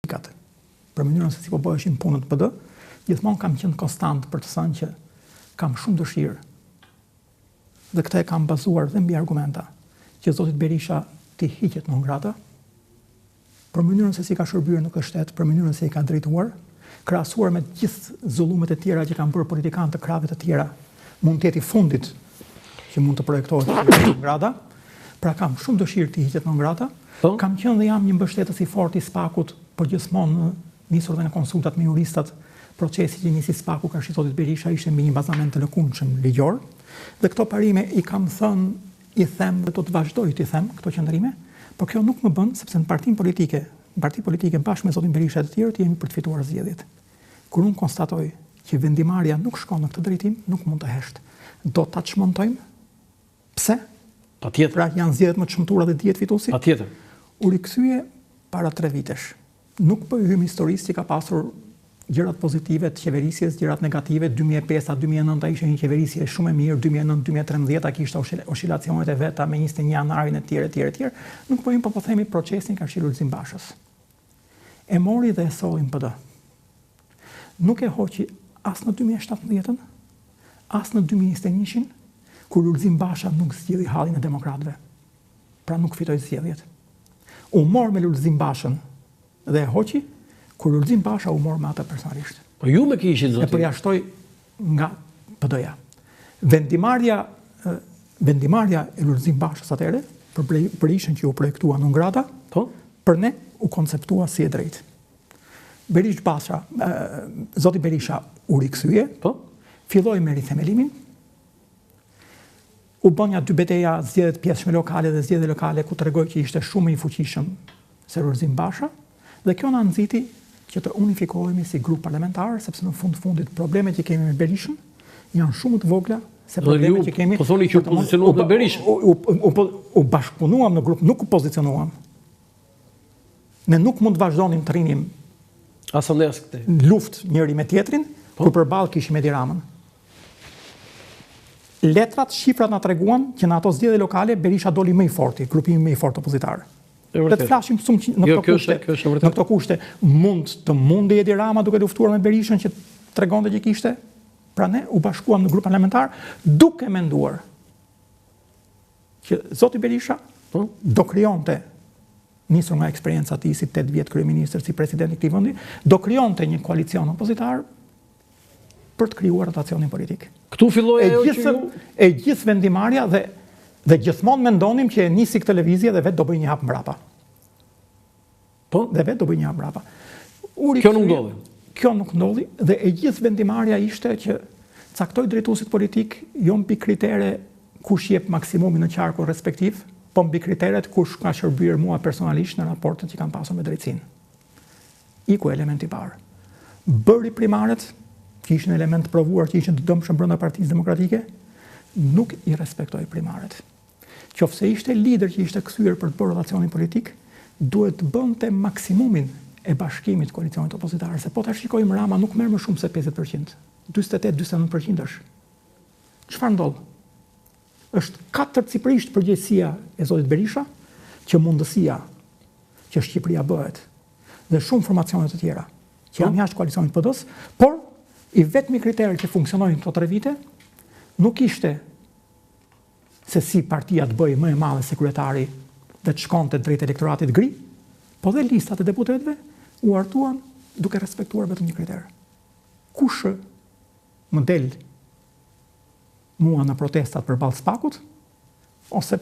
kritikat për mënyrën se si po bëheshin punët në PD, gjithmonë kam qenë konstant për të thënë që kam shumë dëshirë dhe këtë e kam bazuar dhe mbi argumenta që zotit Berisha t'i hiqet non grata, për mënyrën se si ka shërbyer në këtë shtet, për mënyrën se si ka drejtuar, krahasuar me të gjithë zullumet e tjera që kanë bërë politikanë të krahëve të tjera, mund të jetë i fundit që mund të projektohet non grata. Pra kam shumë dëshirë t'i hiqet non grata. Po. Kam qenë dhe jam një mbështetës i fortë i SPAK-ut, por gjithmonë nisur dhe nga konsultat me juristat, procesi që nisi SPAK-u karshi zotit Berisha ishte mbi një bazament të lëkundshëm ligjor. Dhe këto parime i kam thënë, i them dhe do të vazhdoj t'i them këto qëndrime, por kjo nuk më bën sepse në partinë politike, në partinë politike bashkë me zotin Berisha e të tjerët jemi për të fituar zgjedhjet. Kur unë konstatoj që vendimarrja nuk shkon në këtë drejtim, nuk mund të hesht. Do ta çmontojmë? Pse? Patjetër. Pra janë zgjedhjet më të shëmtuara dhe dihet fituesi? Patjetër. U rikthye para 3 vitesh. Nuk po i hyjmë historisë që ka pasur gjërat pozitive të qeverisjes, gjërat negative, 2005-a, 2009-a ishte një qeverisje shumë e mirë, 2009-2013-a kishte oshilacionet e veta me 21 janarin e tjerë e tjerë e tjerë. Nuk po hyjmë, po po themi procesin karshi Lulzim Bashës. E mori dhe e solli në PD. Nuk e hoqi as në 2017-ën, as në 2021-shin, kur Lulzim Basha nuk zgjidhi hallin e demokratëve. Pra nuk fitoi zgjedhjet. U mor me Lulzim Bashën dhe e hoqi, kur Lulzim Basha u mor me atë personalisht. Po ju me kë ishit zoti? E përjashtoi nga PD-ja. Vendimarrja vendimarrja e Lulzim Bashës atëherë për Berishën që u projektua non grata, po, për ne u konceptua si e drejtë. Berish Basha, zoti Berisha u rikthye, po, filloi me rithemelimin, u bën ja dy beteja zgjedhje të pjesshme lokale dhe zgjedhje lokale ku tregoi që ishte shumë më i fuqishëm se Lulzim Basha dhe kjo na nxiti që të unifikohemi si grup parlamentar sepse në fund fundit problemet që kemi me Berishën janë shumë më të vogla se problemet që kemi. Po thoni që u pozicionuat me Berishën. U, u, u, u bashkëpunuam në grup, nuk u pozicionuam. Ne nuk mund të vazhdonim të rrinim as andej as këtej. Në luftë njëri me tjetrin, po. kur përballë kishim Edi Ramën. Letrat, shifrat na treguan që në ato zgjedhje lokale Berisha doli më i forti, grupimi më i fortë opozitar. Le të flasim shumë në jo, këto kushte. Në këto kushte mund të mundi Edi Rama duke luftuar me Berishën që tregonte që kishte. Pra ne u bashkuam në grup parlamentar duke menduar që zoti Berisha po, do krijonte nisur nga eksperienca e tij si 8 vjet kryeministër, si president i këtij vendi, do krijonte një koalicion opozitar për të krijuar rotacionin politik. Këtu filloi ajo që ju e gjithë vendimarrja dhe dhe gjithmonë mendonim që e nisi këtë lëvizje dhe vetë do bëjë një hap mbrapa. Po, dhe vetë do bëjë një hap mbrapa. Uri, kjo nuk ndodhi. Kjo nuk ndodhi dhe e gjithë vendimarrja ishte që caktoi drejtuesit politik jo mbi kritere kush jep maksimumin në qarkun respektiv, po mbi kriteret kush ka shërbyer mua personalisht në raportet që kam pasur me drejtësinë. Iku elementi i parë. Bëri primaret, që ishin element të provuar që ishin të dëmshëm brenda Partisë Demokratike, nuk i respektoi primaret. Qoftë se ishte lider që ishte kthyer për të bërë rotacionin politik, duhet të bënte maksimumin e bashkimit të koalicionit opozitar, se po ta shikojmë Rama nuk merr më shumë se 50%, 48-49% është. Çfarë ndodh? Është katërcipërisht përgjegjësia e zotit Berisha që mundësia që Shqipëria bëhet dhe shumë formacione të tjera që janë jashtë koalicionit PD-s, por i vetmi kriter që funksionoi në këto tre vite nuk ishte se si partia të bëhej më e madhe se kryetari dhe të shkonte drejt elektoratit gri, po dhe listat e deputetëve u hartuan duke respektuar vetëm një kriter. Kush më del mua në protestat përballë SPAK-ut, ose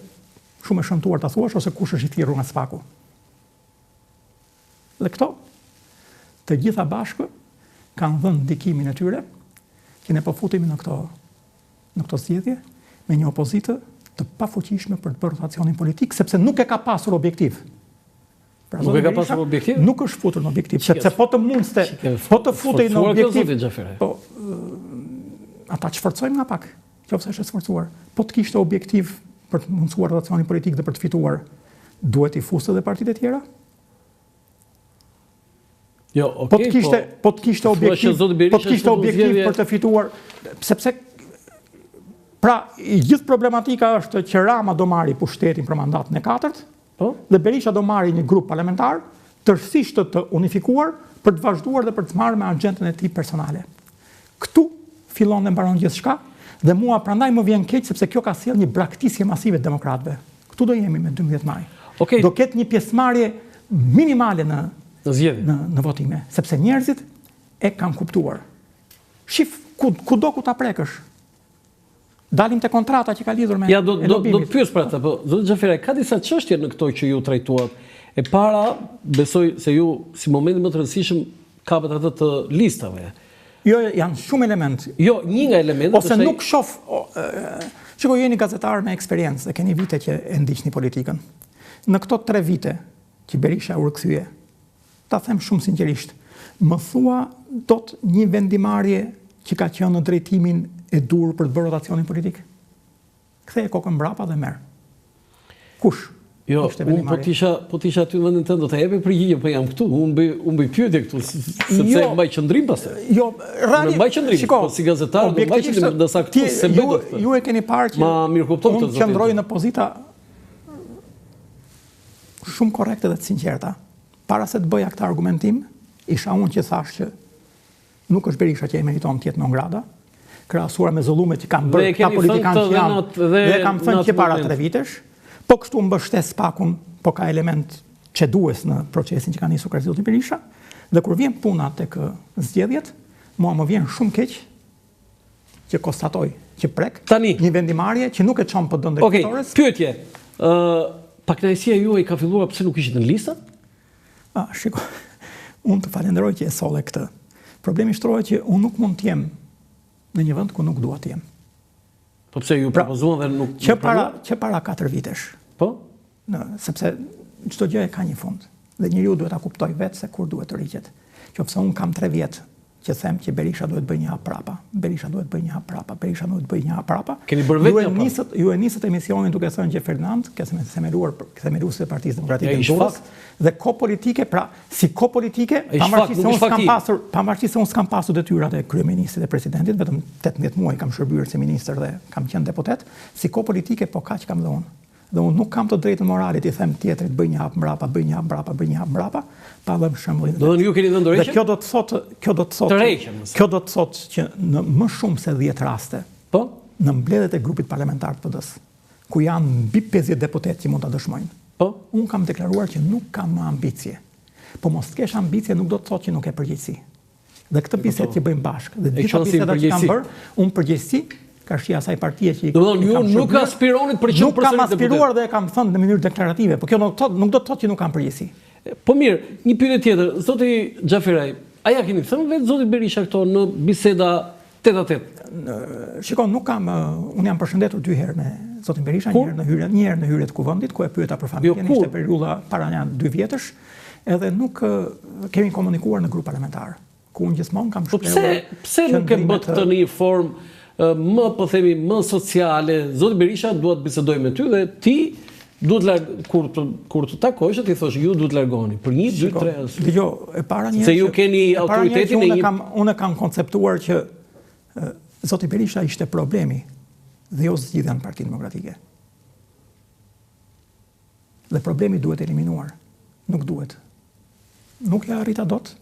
shumë e shëmtuar ta thuash, ose kush është i thirrur nga SPAK-u. Dhe këto, të gjitha bashkë, kanë dhënë ndikimin e tyre, që ne po futemi në këto në këto zgjedhje me një opozitë të pafuqishme për të bërë rotacionin politik, sepse nuk e ka pasur objektiv. Pra, nuk e ka pasur objektiv? Nuk është futur në objektiv, sepse po të mundste, po të futej në objektiv. Po ata çforcojmë nga pak, qoftë se është e sforcuar. Po të kishte objektiv për të mundësuar rotacionin politik dhe për të fituar, duhet t'i fuste dhe partitë e tjera? Jo, okay, po të kishte po, po të kishte objektiv, po të kishte objektiv për të fituar, sepse pra i gjithë problematika është që Rama do marri pushtetin për mandatin e katërt, po dhe Berisha do marri një grup parlamentar tërësisht të unifikuar për të vazhduar dhe për të marrë me axhendën e tij personale. Këtu fillon dhe mbaron gjithçka dhe mua prandaj më vjen keq sepse kjo ka sjellë një braktisje masive të demokratëve. Këtu do jemi me 12 maj. Okay. Do ketë një pjesëmarrje minimale në në zgjedhje, në në votime, sepse njerëzit e kanë kuptuar. Shif ku kudo ku ta prekësh. Dalim te kontrata që ka lidhur me Ja do do do të pyes për atë, po zoti Xhaferaj, ka disa çështje në këto që ju trajtuat. E para, besoj se ju si momentin më të rëndësishëm kapët atë të listave. Jo, janë shumë elementë. Jo, një nga elementët Ose nuk shoh, shiko, ju jeni gazetar me eksperiencë dhe keni vite që e ndiqni politikën. Në këto tre vite që Berisha u rikthye, Ta them shumë sinqerisht, më thua dot një vendimmarrje që ka qenë në drejtimin e duhur për të bërë rotacionin politik? Ktheje kokën mbrapa dhe merr. Kush? Jo, unë po të isha, po të isha aty në vendin tënd do të jepja përgjigje, po jam këtu, unë bëj unë bëj pyetje këtu, sepse jo, mbaj qëndrim pastaj. Jo, reali, mbaj qëndrim, shiko, po si gazetar do mbaj qëndrim, ndërsa këtu s'e bëj dot. Ju e keni parë që ma mirëkupton këtë. Unë qëndroj në pozita shumë korrekte dhe të sinqerta. Para se të bëja këtë argumentim, isha unë që thashë që nuk është Berisha që e meriton të jetë non grata, krahasuar me zullumet që kanë bërë këta politikanë që janë, dhe, dhe kam thënë që para tre vitesh, po kështu mbështes SPAK-un, po ka element cedues në procesin që ka nisur karshi zotit Berisha, dhe kur vjen puna tek zgjedhjet, mua më vjen shumë keq që konstatoj, që prek Tani, një vendimmarrje që nuk e çon PD-në drejt fitores. Okej, pyetje. Ë, pakënaqësia juaj ka filluar pse nuk ishit në lista? Ah, shiko. Unë të falenderoj që e solle këtë. Problemi shtrohet që unë nuk mund të jem në një vend ku nuk dua të jem. Po pse ju pra, propozuan dhe nuk që para që para 4 vitesh. Po? Në, sepse çdo gjë e ka një fund dhe njeriu duhet ta kuptojë vetë se kur duhet të tërhiqet. Qoftë se unë kam 3 vjet që them që Berisha duhet të bëjë një hap prapa, Berisha duhet të bëjë një hap prapa, Berisha duhet të bëjë një hap prapa. Keni bërë vetë një hap. Nisët, ju e nisët emisionin duke thënë që Ferdinand, ke themeluar themeluesit e Partisë Demokratike në Durrës dhe kohë politike, pra si kohë politike, pavarësisht se unë s'kam pasur, pavarësisht se unë s'kam pasur detyrat e kryeministrit dhe presidentit, vetëm 18 muaj kam shërbyer si ministër dhe kam qenë deputet, si kohë politike po kaq kam dhe unë. Dhe unë nuk kam të drejtën morale t'i them tjetrit bëj një hap mbrapa, bëj një hap mbrapa, bëj një hap mbrapa, pa dhënë shembullin. Do të ju keni dhënë dorëheqjen? Dhe kjo do të thotë, kjo do të thotë, kjo do të thotë që në më shumë se 10 raste, po, në mbledhjet e grupit parlamentar të PD-së, ku janë mbi 50 deputetë që mund ta dëshmojnë. Po, unë kam deklaruar që nuk kam më ambicie. Po mos të kesh ambicie nuk do të thotë që nuk ke përgjegjësi. Dhe këtë bisedë që bëjmë bashkë, dhe gjitha bisedat që kam bërë, unë përgjegjësi karshi asaj partie që i Domethënë ju nuk aspironit për qenë përsëri deputet. Nuk kam aspiruar dhe e kam thënë në mënyrë deklarative, por kjo nuk thotë nuk do të thotë që nuk kam përgjegjësi. Po mirë, një pyetje tjetër, zoti Xhaferaj, a ia keni thënë vetë zotit Berisha këto në biseda tête-à-tête? Shiko, nuk kam, unë jam përshëndetur dy herë me zotin Berisha, një herë në hyrje, një herë në hyrje të kuvendit, ku e pyeta për familjen, jo, ishte periudha para nja dy vjetësh, edhe nuk kemi komunikuar në grup parlamentar, ku unë gjithmonë kam po shprehur. Po pse pse nuk e bëtë këtë në një formë më po themi më sociale? Zoti Berisha dua të bisedoj me ty dhe ti duhet larg kur të kur të takosh ti thosh ju duhet largoheni për 1 2 3 arsye. Dëgjo, e para një Se ju keni autoritetin e një kam unë kam konceptuar që zoti Berisha ishte problemi dhe jo zgjidhja në Partinë Demokratike. Dhe problemi duhet eliminuar. Nuk duhet. Nuk ia arrita dot.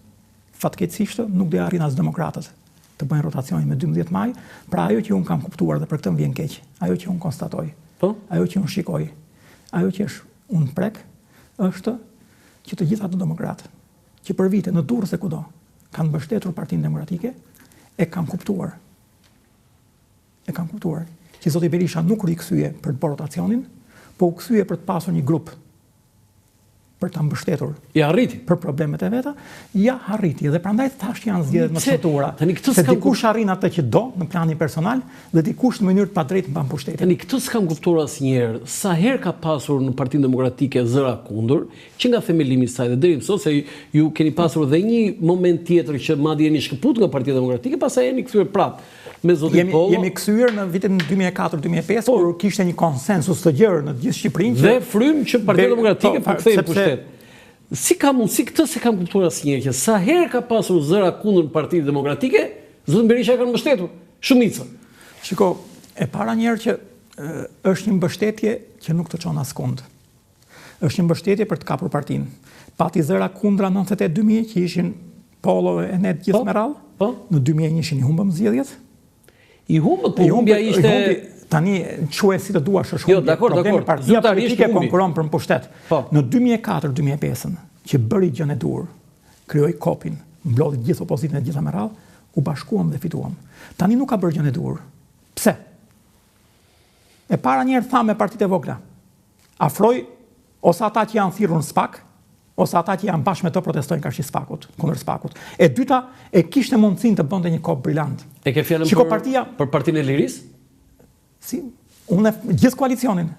Fatkeqësisht nuk do ia arrijnë as demokratët të bëjnë rotacionin me 12 maj, pra ajo që unë kam kuptuar dhe për këtë më vjen keq, ajo që unë konstatoj, po? ajo që unë shikoj, ajo që është unë prek, është që të gjithë ato demokratë, që për vite në Durrës e kudo, kanë mbështetur Partinë Demokratike, e kanë kuptuar E kanë kuptuar që zoti Berisha nuk u rikthye për të bërë rotacionin, po u kthye për të pasur një grup për ta mbështetur. Ia arriti për problemet e veta, ia arriti dhe prandaj thashë që janë zgjedhjet më të shëmtuara. Tani këtë se dikush arrin atë që do në planin personal dhe dikush në mënyrë të padrejtë mban pushtetin. Tani këtë s'kam kuptuar asnjëherë. Sa herë ka pasur në Partinë Demokratike zëra kundër, që nga themelimi i saj dhe deri më sot se ju keni pasur dhe një moment tjetër që madje jeni shkëputur nga Partia Demokratike, pastaj jeni kthyer prapë me zotin Pollo. Jemi kthyer në vitin 2004-2005 po. kur kishte një konsensus të gjerë në të gjithë Shqipërinë që dhe frymë që Partia Demokratike po, po kthehej në pushtet. Si ka mundësi këtë s'e kam kuptuar asnjëherë që sa herë ka pasur zëra kundër Partisë Demokratike, zotin Berisha e kanë mbështetur shumica. Shiko, e para një herë që është një mbështetje që nuk të çon askund. Është një mbështetje për të kapur partinë. Pati zëra kundra 98-2000 që ishin Pollo e ne të gjithë po, me radhë. Po. Në 2001-shin i humbëm zgjedhjet. I humbët, po humbja ishte tani quaje si të duash është jo, humbje. Jo, dakor, dakor. Partia politike konkuron për pushtet. Po. Në 2004-2005-ën, që bëri gjënë e duhur, krijoi KOP-in, mblodhi gjithë opozitën e gjitha me radhë, u bashkuam dhe fituam. Tani nuk ka bërë gjënë e duhur. Pse? E para njëherë thamë me partitë e vogla. Afroi ose ata që janë thirrur në SPAK, ose ata që janë bashkë me të protestojnë karshi SPAK-ut, kundër SPAK-ut. E dyta, e kishte mundësinë të bënte një kop brilant. E ke fjalën për partia, për Partinë e Lirisë? Si, unë gjithë koalicionin.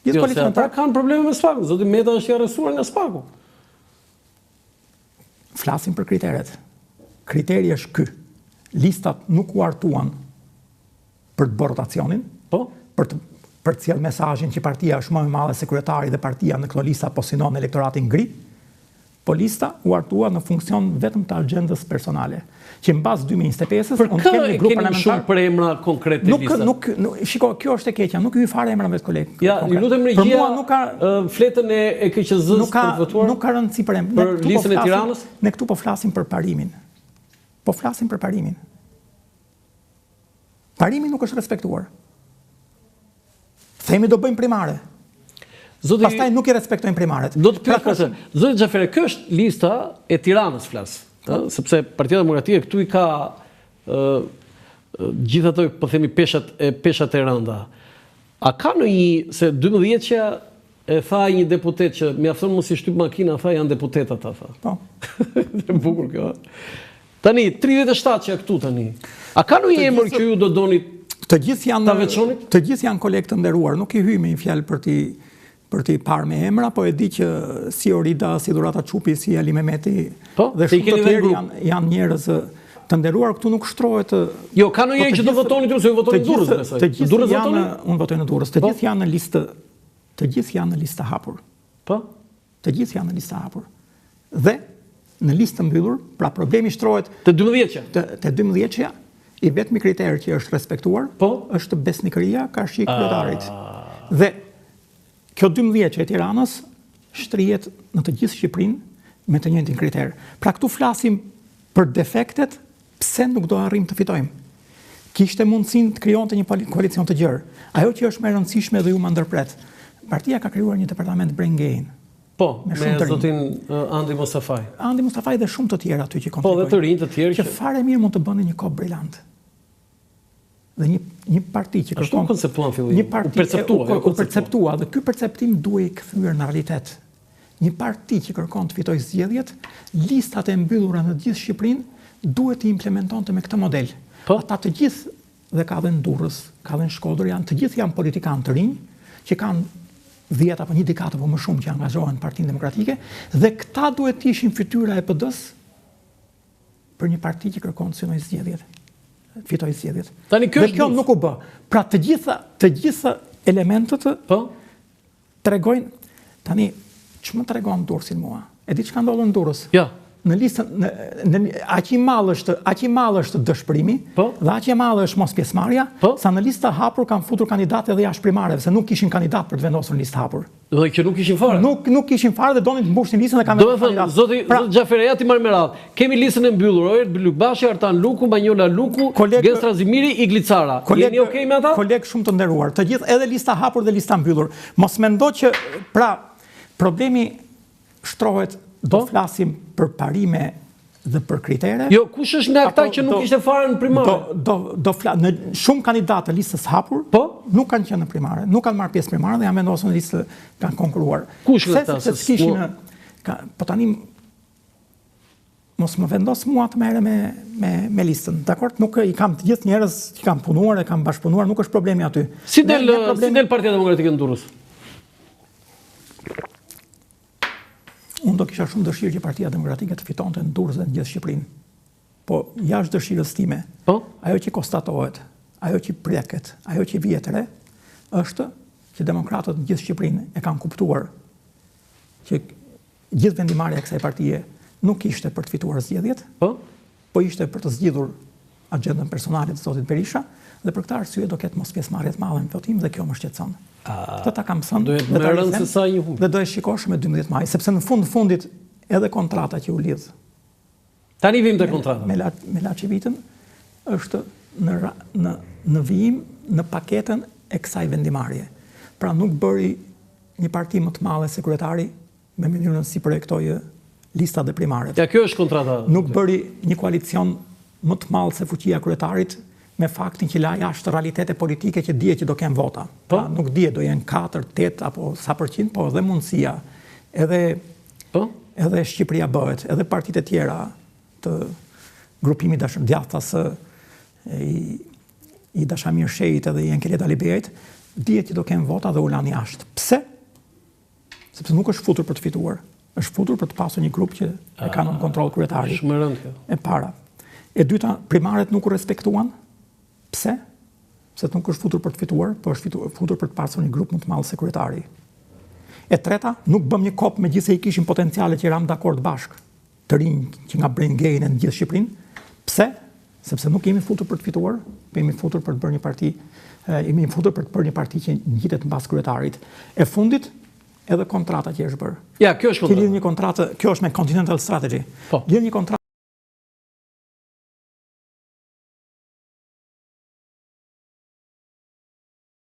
Gjithë jo, koalicionin. Ata kanë probleme me SPAK-un. Zoti Meta është i arrestuar nga SPAK-u. Flasim për kriteret. Kriteri është ky. Listat nuk u hartuan për të bërë rotacionin, po, për të përcjellë mesazhin që partia është më e madhe se kryetari dhe partia në këto lista po synon elektoratin gri, po lista u hartua në funksion vetëm të agjendës personale, që mbas 2025-ës unë kem një grup parlamentar. Shumë për emra konkret të listës. Nuk nuk shiko, kjo është e keqja, nuk hyj fare emrave të kolegë. Ja, ju lutem regjia. Për mua nuk ka fletën e e KQZ-së për të votuar. Nuk ka rëndësi për emra. Për po listën e Tiranës? Ne këtu po flasim për parimin. Po flasim për parimin. Parimi nuk është respektuar. Themi do bëjmë primare. Zoti Pastaj nuk i respektojmë primaret. Do të pyes pra, Zoti Xhaferaj, kjo është lista e Tiranës flas, ë, po. sepse Partia Demokratike këtu i ka ë gjithë ato po themi peshat e peshat e rënda. A ka ndonjë se 12-shja E tha një deputet që mjafton mos i shtyp makina, tha janë deputetë ata, tha. Po. E bukur kjo. Tani 37 që këtu tani. A ka ndonjë emër që ju do donit të gjithë janë ta veçonit? Të gjithë janë kolegë të nderuar, nuk i hyj me një fjalë për t'i për t'i parë me emra, po e di që si Orida, si Dhurata Çupi, si Ali Mehmeti po, dhe shumë të tjerë janë janë njerëz të nderuar këtu nuk shtrohet Jo, ka ndonjë që do votonit ju se ju votoni në Durrës, besoj. Të gjithë janë, unë votoj në Durrës. Të po. gjithë janë në listë Të gjithë janë në listë të hapur. Po? Të gjithë janë në listë të hapur. Dhe në listë të mbyllur, pra problemi shtrohet te 12-shja. Te, te 12-shja, i vetmi kriter që është respektuar, po? është besnikëria karshi kryetarit. Ah. Dhe kjo 12-shja e Tiranës shtrihet në të gjithë Shqipërinë me të njëjtin kriter. Pra këtu flasim për defektet Pse nuk do arrijmë të fitojmë? Kishte mundësinë të krijonte një koalicion të gjerë. Ajo që është më e rëndësishme dhe ju ma ndërpret. Partia ka krijuar një departament brain gain. Po, me, me zotin Andi Mustafaj. Andi Mustafaj dhe shumë të tjerë aty që kontribuojnë. Po, dhe të rinj të tjerë që, që fare mirë mund të bënin një kop brilant. Dhe një një parti që kërkon Ashtu konceptuan fillimisht. Një parti u perceptua, u, u perceptua dhe ky perceptim duhej kthyer në realitet. Një parti që kërkon të fitojë zgjedhjet, listat e mbyllura në të gjithë Shqipërinë duhet t'i implementonte me këtë model. Po? Ata të gjithë dhe ka dhe në Durrës, ka dhe në Shkodër, janë të gjithë janë politikanë të rinj që kanë 10 apo një dekadë apo më shumë që angazhohen në Partinë Demokratike dhe këta duhet të ishin fytyra e PD-së për një parti që kërkon të synojë zgjedhjet, fitojë zgjedhjet. Tani kjo dhe kjo nuk u bë. Pra të gjitha, të gjitha elementët po tregojnë tani ç'më tregon Durrësi mua? E di ç'ka ndodhur në Durrës? Jo. Në listën në, në aq i madh është, aq i madh është dëshpërimi po? dhe aq e madhe është mospjesëmarrja, po? sa në listë të hapur kanë futur kandidatë edhe jashtë primareve, se nuk kishin kandidat për të vendosur në listë të hapur. Do të që nuk ishin fare. Nuk nuk ishin fare dhe donin të mbushnin listën dhe kanë Do të thënë, zoti pra, zoti Xhaferaj, ja t'i marr me radhë. Kemi listën e mbyllur, Oerd Bylykbashi, Artan Luku, Manjola Luku, Koleg, Gent Strazimiri, Igli Cara. Koleg, Jeni okay me ata? Koleg shumë të nderuar. Të gjithë edhe lista hapur dhe lista mbyllur. Mos mendo që pra problemi shtrohet do po? flasim për parime dhe për kritere. Jo, kush është nga këta që nuk ishte fare në primare? Do do do fla, në shumë kandidatë të listës hapur, po? nuk kanë qenë në primare, nuk kanë marrë pjesë primare dhe janë vendosur në listë, kanë konkurruar. Kush nga këta? Se s'kishin në ka, po tani mos më vendos mua të merrem me me me listën. Dakor, nuk i kam të gjithë njerëz që kam punuar e kam bashkëpunuar, nuk është problemi aty. Si del problemi... si del Partia Demokratike në Durrës? Unë do kisha shumë dëshirë që Partia Demokratike të fitonte në Durrës dhe në gjithë Shqipërinë. Po jashtë dëshirës time, po? ajo që konstatohet, ajo që preket, ajo që vihet re, është që demokratët në gjithë Shqipërinë e kanë kuptuar që gjithë vendimmarrja e kësaj partie nuk ishte për të fituar zgjedhjet, po, po ishte për të zgjidhur. agjendën personale të zotit Berisha dhe për këtë arsye do ketë mospjesëmarrje të madhe në votim dhe kjo më shqetëson. Këtë ta kam thënë. Do jetë më rëndë se sa një humbje. Dhe do e shikosh me 12 maj, sepse në fund fundit edhe kontrata që u lidh. Tani vim te kontrata. Me la, me LaCivitën është në në në vijim në paketën e kësaj vendimarrje. Pra nuk bëri një parti më të madhe se kryetari me mënyrën si projektoi listat dhe primaret. Ja, kjo është kontrata. Nuk bëri një koalicion më të madh se fuqia e kryetarit me faktin që la jashtë realitete politike që dihet që do kenë vota. Po? Pra, nuk dihet do jenë 4, 8 apo sa përqind, po edhe mundësia, edhe po? edhe Shqipëria bëhet, edhe partitë e tjera të grupimit dashur djathtas i i Dashamir Shehit edhe i Enkelejd Alibeajt, dihet që do kenë vota dhe u lanë jashtë. Pse? Sepse nuk është futur për të fituar, është futur për të pasur një grup që e ka nën kontroll kryetari. Shumë e rëndë kjo. E para. E dyta, primaret nuk u respektuan. Pse? Se nuk është futur për të fituar, po është fituar, futur për të pasur një grup më të madh se kryetari. E treta, nuk bëmë një kop megjithëse i kishim potenciale që ramë dakord bashkë. Të rinj që nga Brain Gain në gjithë Shqipërinë. Pse? Sepse nuk jemi futur për të fituar, po jemi futur për të bërë një parti, jemi futur për të bërë një parti që ngjitet mbas kryetarit. E fundit, edhe kontrata që është bërë. Ja, kjo është kontrata. Lidh një kontratë, kjo është me Continental Strategy. Po. Lidh një kontratë.